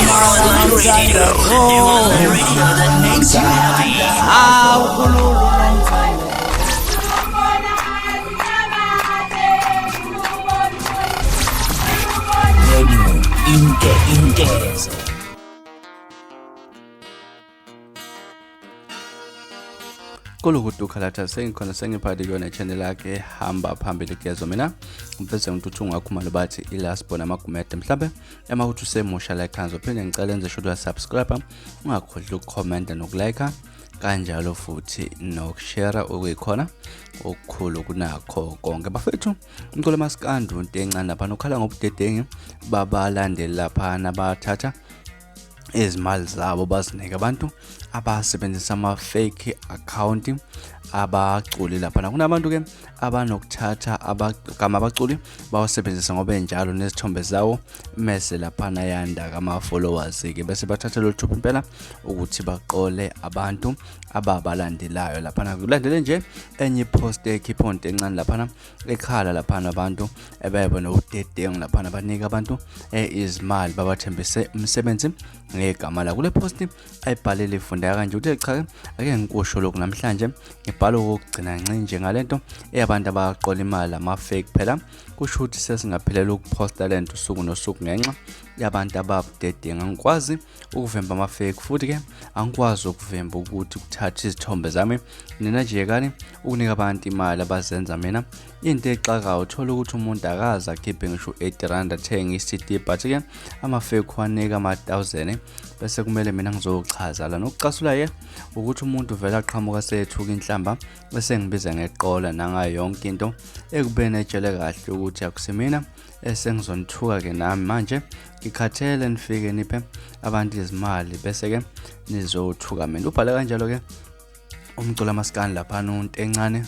Online radio. The online radio that makes you happy. Hawu khululu nomthandazo. Radio Inke Inkezo. Kulukudu khalatha sengikhona sengiphakathi kuyona channel yakhe hamba phambili gezo mina ngiveze ngithuthi ungakhumalo bathi ilasbona amagumede mhlambe ema ukuthi usemusha la ekhaya ngizophinde ngicela enze sure uyasubscribe ungakhohlwa ukukhomenta nokulike kanjalo futhi nokushare okuyikhona okukhulu kunakho konke bafethu. Umculo masikandi into encane laphana ukhala ngobudedengu babalandeli laphana bathatha izimali zabo bazinike abantu abasebenzisa ama-fake account abaculi laphana. Kunabantu-ke abanokuthatha abagama abaculi bawasebenzisa ngoba enjalo nezithombe zawo mese laphana yanda kama-followers-ke bese bathatha lolu thuba impela ukuthi baqole abantu ababalandelayo laphana. Kulandele nje enye ipost ekhipha onto encane laphana ekhala laphana abantu ebebe nobudedengu laphana banika abantu izimali babathembise umsebenzi ngegama la. Kule post ayibhalile ifundeka kanje uthe cha ake ngikusho lokhu namhlanje ngibhala okokugcina ncinje ngalento eyabantu abaqola imali ama-fake phela kusho ukuthi sesingaphelela ukuphosta lento usuku nosuku ngenxa yabantu ababudedengu. Angikwazi ukuvimba ama-fake futhi-ke angikwazi ukuvimba ukuthi kuthathe izithombe zami. Nina nje yekani ukunika abantu imali abazenza mina into exakayo. Uthola ukuthi umuntu akaze akhiphe ngisho u-80 rand athenge i-CD but-ke ama-fake wanika ama-1000 bese kumele mina ngizochaza la. Nokucasula-ke ukuthi umuntu vele aqhamuka sethuka inhlamba bese ngibiza ngeqola nangayo yonke into ekubeni etshele kahle ukuthi akusimina esengizonithuka-ke nami manje ngikhathele nifike niphe abantu izimali bese-ke nizothuka mina. Ubhale kanjalo-ke umculo amaskandi laphana unto encane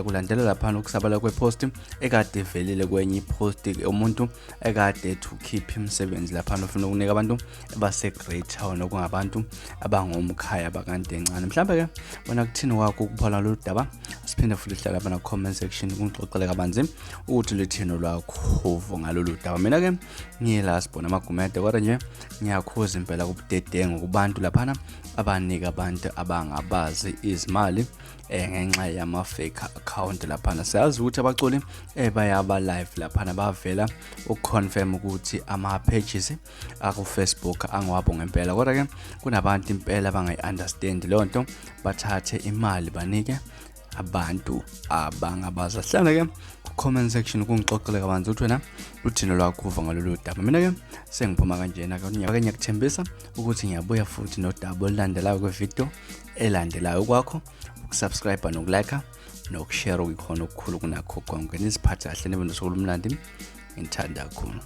kulandela laphana ukusabala kwepost ekade ivelile kwenye ipost umuntu ekade ethi ukhiphe imisebenzi laphana ufuna ukunika abantu base-Great Town okungabantu abangomkhaya bakanti encane. Mhlawumbe-ke wena kuthini kwakho ukuphola lolu daba? Siphinde futhi hlala lapha na-comment section kungixoxele kabanzi ukuthi luthini lwakho uvo ngalolu daba. Mina-ke ngiyela sibona amagumede kodwa nje ngiyakhuza impela kubudedengu kubantu laphana abanika abantu abangabazi izimali ngenxa yama fake account laphana. Siyazi ukuthi abaculi bayaba live laphana bavela ukuconfirm ukuthi ama pages aku Facebook angwabo ngempela, kodwa ke kunabantu impela abangayi-understand leyo nto bathathe imali banike abantu abangabaza. Hlala ke ku-comment section kungixoxele kabanzi ukuthi wena luthini lwakho uva ngalolu daba. Mina-ke sengiphuma kanjena ke ngiyakuthembisa ukuthi ngiyabuya futhi nodaba olulandelayo kwividiyo elandelayo. Kwakho ukusubscribe nokulike nokushare okuyikhona okukhulu kunakho konke. Niziphathe kahle nibe nosuku olumnandi, ngithanda kakhulu.